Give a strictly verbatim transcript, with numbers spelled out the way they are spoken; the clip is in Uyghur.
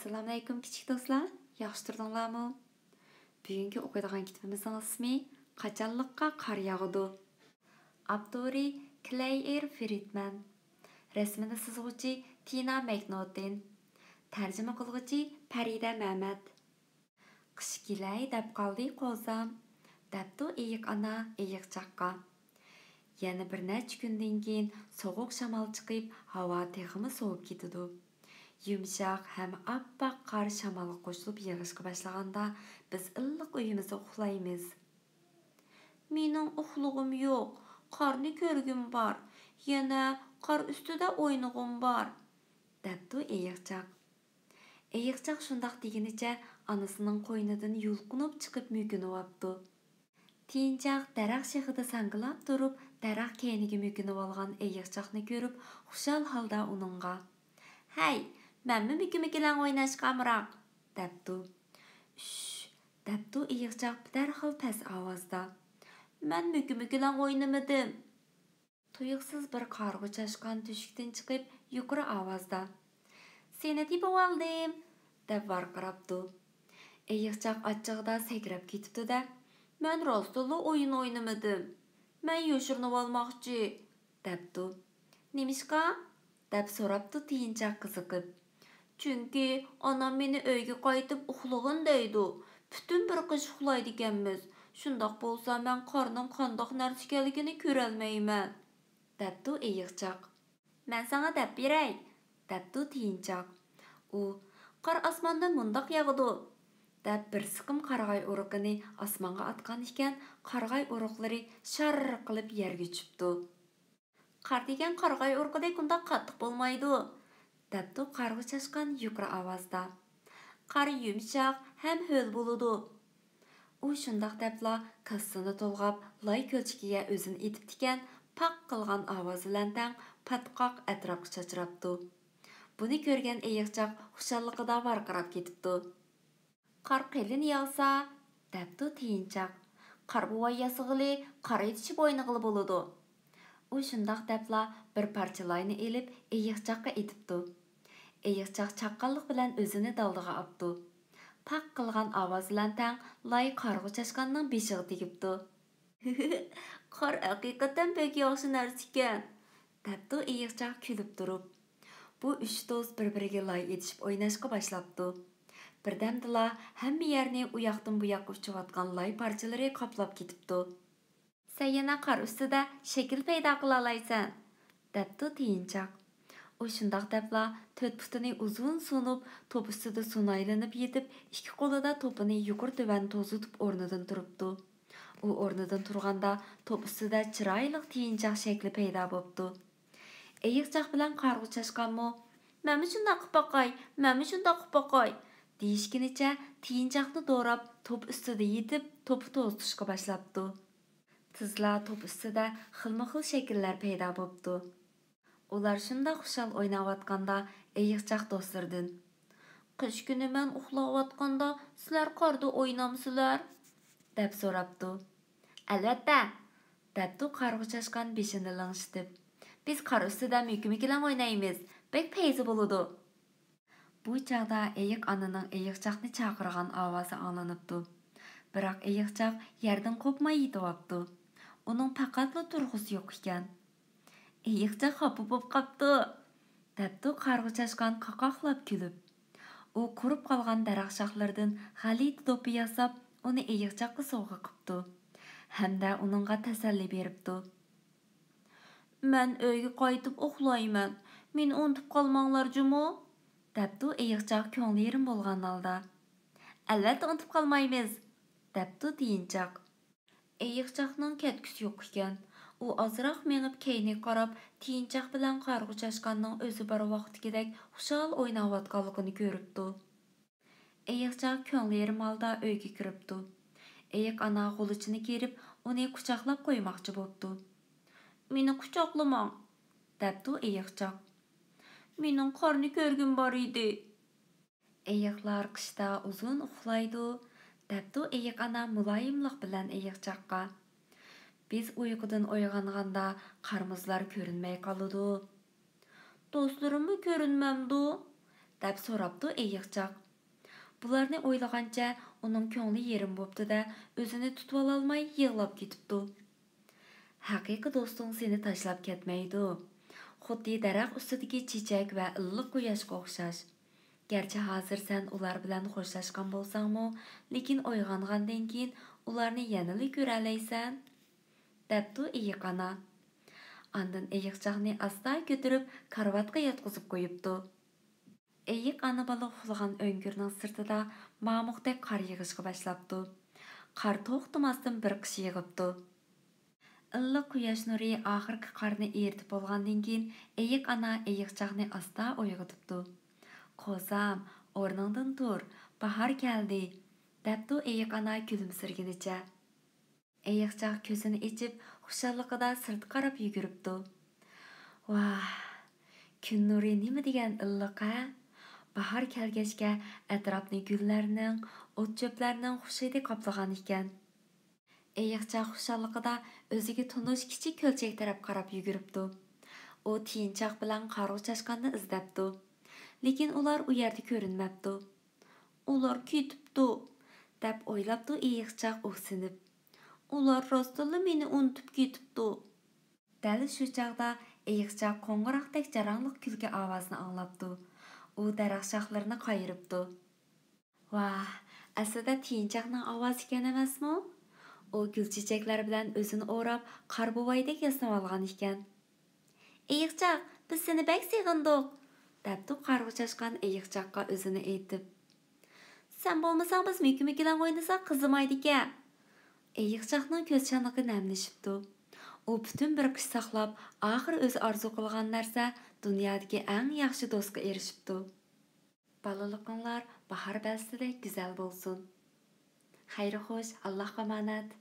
ئەسسالامۇئەلەيكۇم كىچىك دوستلار، ياخشى تۇردۇڭلارمۇ؟ بۈگۈنكى ئوقۇيدىغان كىتابىمىزنىڭ ئىسمى قاچانلىققا قار ياغىدۇ. ئاپتورى كلەيئېر فرىدمەن. رەسىمىنى سىزغۇچى تىنا مەكنوتىن. تەرجىمە قىلغۇچى پەرىدە مەمەت. «قىش كېلەي دەپ قالدى قوزام» دەپتۇ ئېيىق ئانا ئېيىقچاققا. يەنە بىر نەچچە كۈندىن كېيىن سوغۇق شامال چىقىپ، ھاۋا تېخىمۇ سوۋۇپ كېتىدۇ. يۇمشاق ھەم ئاپئاق قار شامالغا قوشۇلۇپ يېغىشقا باشلىغاندا، بىز ئىللىق ئۆيىمىزدە ئۇخلايمىز. «مېنىڭ ئۇخلىغۇم يوق، قارنى كۆرگۈم بار، يەنە قار ئۈستىدە ئوينىغۇم بار» دەپتۇ ئېيىقچاق. ئېيىقچاق شۇنداق دېگىنىچە ئانىسىنىڭ قوينىدىن يۇلقۇنۇپ چىقىپ مۆكۈنۈۋاپتۇ. تىيىنچاق دەرەخ شېخىدا ساڭگىلاپ تۇرۇپ، دەرەخ كەينىگە مۆكۈنۈۋالغان ئېيىقچاقنى كۆرۈپ، خۇشال ھالدا ئۇنىڭغا: «ھەي، مەنمۇ مۆكۈمۈكۈلەڭ ئويناشقا ئامراق» دەپتۇ. «شۈش» دەپتۇ ئېيىقچاق دەرھال پەس ئاۋازدا. «مەن مۆكۈمۈكۈلەڭ ئوينىمىدىم.» تۇيۇقسىز بىر قارغا چاشقان تۆشۈكتىن چىقىپ، يۇقىرى ئاۋازدا: «سېنى تېپىۋالدىم!» دەپ ۋارقىراپتۇ. ئېيىقچاق ئاچچىقىدا سەكرەپ كېتىپتۇ-دە، «مەن راستتىنلا ئويۇن ئوينىمىدىم. مەن يوشۇرۇنۇۋالماقچى» دەپتۇ. «نېمىشقا؟» دەپ سوراپتۇ تىيىنچاق قىزىقىپ. «چۈنكى ئانام مېنى ئۆيگە قايتىپ ئۇخلىغىن دەيدۇ. پۈتۈن بىر قىش ئۇخلايدىكەنمىز. شۇنداق بولسا مەن قارنىڭ قانداق نەرسە ئىكەنلىكىنى كۆرەلمەيمەن» دەپتۇ ئېيىقچاق. «مەن ساڭا دەپ بېرەي» دەپتۇ تىيىنچاق. ئۇ: «قار ئاسماندىن مۇنداق ياغىدۇ» دەپ بىر سىقىم قارىغاي ئۇرۇقىنى ئاسمانغا ئاتقان ئىكەن، قارىغاي ئۇرۇقلىرى شارر قىلىپ يەرگە چۈشۈپتۇ. «قار دېگەن قارىغاي ئۇرۇقىدەك ئۇنداق قاتتىق بولمايدۇ» دەپتۇ قارغا چاشقان يۇقىرى ئاۋازدا. «قار يۇمشاق ھەم ھۆل بولىدۇ.» ئۇ شۇنداق دەپلا كاسىسىنى تولغاپ، لاي كۆلچىكىگە ئۆزىنى ئېتىپتىكەن، پاق قىلغان ئاۋاز بىلەن تەڭ پاتقاق ئەتراپقا چاچراپتۇ. بۇنى كۆرگەن ئېيىقچاق خۇشاللىقىدا ۋارقىراپ كېتىپتۇ. «قار قېلىن ياغسا» دەپتۇ تىيىنچاق. «قار بوۋاي ياسىغىلى، قار ئېتىشىپ ئوينىغىلى بولىدۇ.» ئۇ شۇنداق دەپلا بىر پارچە لاينى ئېلىپ ئېيىقچاققا ئېتىپتۇ. ئېيىقچاق چاققانلىق بىلەن ئۆزىنى دالدىغا ئاپتۇ. پاق قىلغان ئاۋاز بىلەن تەڭ لاي قارغا چاشقاننىڭ بېشىغا تېگىپتۇ. «قار ھەقىقەتەن بەك ياخشى نەرسىكەن» دەپتۇ ئېيىقچاق كۈلۈپ تۇرۇپ. بۇ ئۈچ دوست بىر-بىرىگە لاي ئېتىشىپ ئويناشقا باشلاپتۇ. بىردەمدىلا ھەممە يەرنى ئۇياقتىن بۇياققا ئۇچۇۋاتقان لاي پارچىلىرى قاپلاپ كېتىپتۇ. «سەن يەنە قار ئۈستىدە شەكىل پەيدا قىلالايسەن» دەپتۇ تىيىنچاق. ئۇ شۇنداق دەپلا تۆت پۇتىنى ئۇزۇن سۇنۇپ، توپ ئۈستىدە سۇنايلىنىپ يېتىپ، ئىككى قولىدا توپىنى يۇقىرى تۆۋەن توزۇتۇپ ئورنىدىن تۇرۇپتۇ. ئۇ ئورنىدىن تۇرغاندا توپ ئۈستىدە چىرايلىق تىيىنچاق شەكلى پەيدا بوپتۇ. ئېيىقچاق بىلەن قارغا چاشقانمۇ: «مەنمۇ شۇنداق قىپ باقاي، مەنمۇ شۇنداق قىپ باقاي» دېيىشكىنىچە تىيىنچاقنى دوراپ توپ ئۈستىدە يېتىپ، توپا توزۇتۇشقا باشلاپتۇ. تېزلا توپ ئۈستىدە خىلمۇ خىل شەكىللەر پەيدا بوپتۇ. ئۇلار شۇنداق خۇشال ئويناۋاتقاندا ئېيىقچاق دوستلىرىدىن: «قىش كۈنى مەن ئۇخلاۋاتقاندا سىلەر قاردا ئوينامسىلەر؟» دەپ سوراپتۇ. «ئەلۋەتتە» دەپتۇ قارغا چاشقان بېشىنى لىڭشىتىپ. «بىز قار ئۈستىدە مۆكۈمۈكۈلەڭ ئوينايمىز، بەك پەيزى بولىدۇ.» بۇ چاغدا ئېيىق ئانىنىڭ ئېيىقچاقنى چاقىرغان ئاۋازى ئاڭلىنىپتۇ. بىراق ئېيىقچاق يەردىن قوپماي يېتىۋاپتۇ. ئۇنىڭ پەقەتلا تۇرغۇسى يوق ئىكەن. «ئېيىقچاق خاپا بوپ قاپتۇ» دەپتۇ قارغا چاشقان قاقاقلاپ كۈلۈپ. ئۇ قۇرۇپ قالغان دەرەخ شاخلىرىدىن غەلىتە دوپپا ياساپ، ئۇنى ئېيىقچاققا سوۋغا قىپتۇ ھەمدە ئۇنىڭغا تەسەللى بېرىپتۇ. «مەن ئۆيگە قايتىپ ئۇخلايمەن، مېنى ئۇنتۇپ قالماڭلار جۇمۇ» دەپتۇ ئېيىقچاق كۆڭلى يېرىم بولغان ھالدا. «ئەلۋەتتە ئۇنتۇپ قالمايمىز» دەپتۇ تىيىنچاق. ئېيىقچاقنىڭ كەتكۈسى يوق ئىكەن. ئۇ ئازراق مېڭىپ كەينىگە قاراپ، تىيىنچاق بىلەن قارغا چاشقاننىڭ ئۆزى بار ۋاقىتتىكىدەك خۇشال ئويناۋاتقانلىقىنى كۆرۈپتۇ. ئېيىقچاق كۆڭلى يېرىم ھالدا ئۆيگە كىرىپتۇ. ئېيىق ئانا غۇلىچىنى كىرىپ، ئۇنى قۇچاقلاپ قويماقچى بوپتۇ. «مېنى قۇچاقلىماڭ» دەپتۇ ئېيىقچاق. «مېنىڭ قارنى كۆرگۈم بار ئىدى.» «ئېيىقلار قىشتا ئۇزۇن ئۇخلايدۇ» دەپتۇ ئېيىق ئانا مۇلايىملىق بىلەن ئېيىقچاققا. «بىز ئۇيقۇدىن ئويغانغاندا قار-مۇزلار كۆرۈنمەي قالىدۇ.» «دوستلىرىممۇ كۆرۈنمەمدۇ؟» دەپ سوراپتۇ ئېيىقچاق. بۇلارنى ئويلىغانچە ئۇنىڭ كۆڭلى يېرىم بوپتۇ-دە، ئۆزىنى تۇتۇۋالالماي يىغلاپ كېتىپتۇ. ھەقىقىي دوستۇڭ سېنى تاشلاپ كەتمەيدۇ. خۇددى دەرەخ ئۈستىدىكى چېچەك ۋە ئىللىق قۇياشقا ئوخشاش. گەرچە ھازىر سەن ئۇلار بىلەن خوشلاشقان بولساڭمۇ، لېكىن ئويغانغاندىن كېيىن ئۇلارنى يەنىلا كۆرەلەيسەن، دەپتۇ ئېيىق ئانا. ئاندىن ئېيىقچاقنى ئاستا كۆتۈرۈپ كارىۋاتقا ياتقۇزۇپ قويۇپتۇ. ئېيىق ئانا بالا ئۇخلىغان ئۆڭكۈرنىڭ سىرتىدا مامۇقتەك قار يېغىشقا باشلاپتۇ. قار توختىماستىن بىر قىش يېغىپتۇ. ئىللىق قۇياش نۇرى ئاخىرقى قارنى ئېرىتىپ بولغاندىن كېيىن، ئېيىق ئانا ئېيىقچاقنى ئاستا ئويغىتىپتۇ. «قوزام، ئورنۇڭدىن تۇر، باھار كەلدى!» دەپتۇ ئېيىق ئانا كۈلۈمسىرىگىنىچە. ئېيىقچاق كۆزىنى ئېچىپ، خۇشاللىقىدا سىرتقا قاراپ يۈگۈرۈپتۇ. ۋاھ، كۈن نۇرى نېمە دېگەن ئىللىق ھە! باھار كەلگەچكە ئەتراپنى گۈللەرنىڭ، ئوت-چۆپلەرنىڭ خۇش ھىدى قاپلىغان ئىكەن. ئېيىقچاق خۇشاللىقىدا ئۆزىگە تونۇش كىچىك كۆلچەك تەرەپ قاراپ يۈگۈرۈپتۇ. ئۇ تىيىنچاق بىلەن قارغۇ چاشقاننى ئىزدەپتۇ. لېكىن ئۇلار ئۇ يەردە كۆرۈنمەپتۇ. «ئۇلار كېتىپتۇ» دەپ ئويلاپتۇ ئېيىقچاق ئۇھسىنىپ. «ئۇلار راستتىنلا مېنى ئۇنتۇپ كېتىپتۇ.» دەل شۇ چاغدا ئېيىقچاق قوڭغۇراقتەك جاراڭلىق كۈلكە ئاۋازىنى ئاڭلاپتۇ. ئۇ دەرەخ شاخلىرىنى قايرىپتۇ. ۋاھ، ئەسلىدە تىيىنچاقنىڭ ئاۋازى ئىكەن ئەمەسمۇ؟ ئۇ گۈل چېچەكلەر بىلەن ئۆزىنى ئوراپ، قار بوۋايدەك ياسىنىۋالغان ئىكەن. «ئېيىقچاق، بىز سېنى بەك سېغىندۇق!» دەپتۇ قارغۇ چاشقان ئېيىقچاققا ئۆزىنى ئېيتىپ. «سەن بولمىساڭ بىز مۈكۈ-مۈكۈلەڭ ئوينىساق قىزىمايدىكەن.» ئېيىقچاقنىڭ كۆز چانىقى نەملىشىپتۇ. ئۇ پۈتۈن بىر قىش ساقلاپ، ئاخىر ئۆزى ئارزۇ قىلغان نەرسە، دۇنيادىكى ئەڭ ياخشى دوستقا ئېرىشىپتۇ. بالىلىقىڭلار باھار بەلسىدەك گۈزەل بولسۇن. خەير خوش، ئاللاھقا ئامانەت.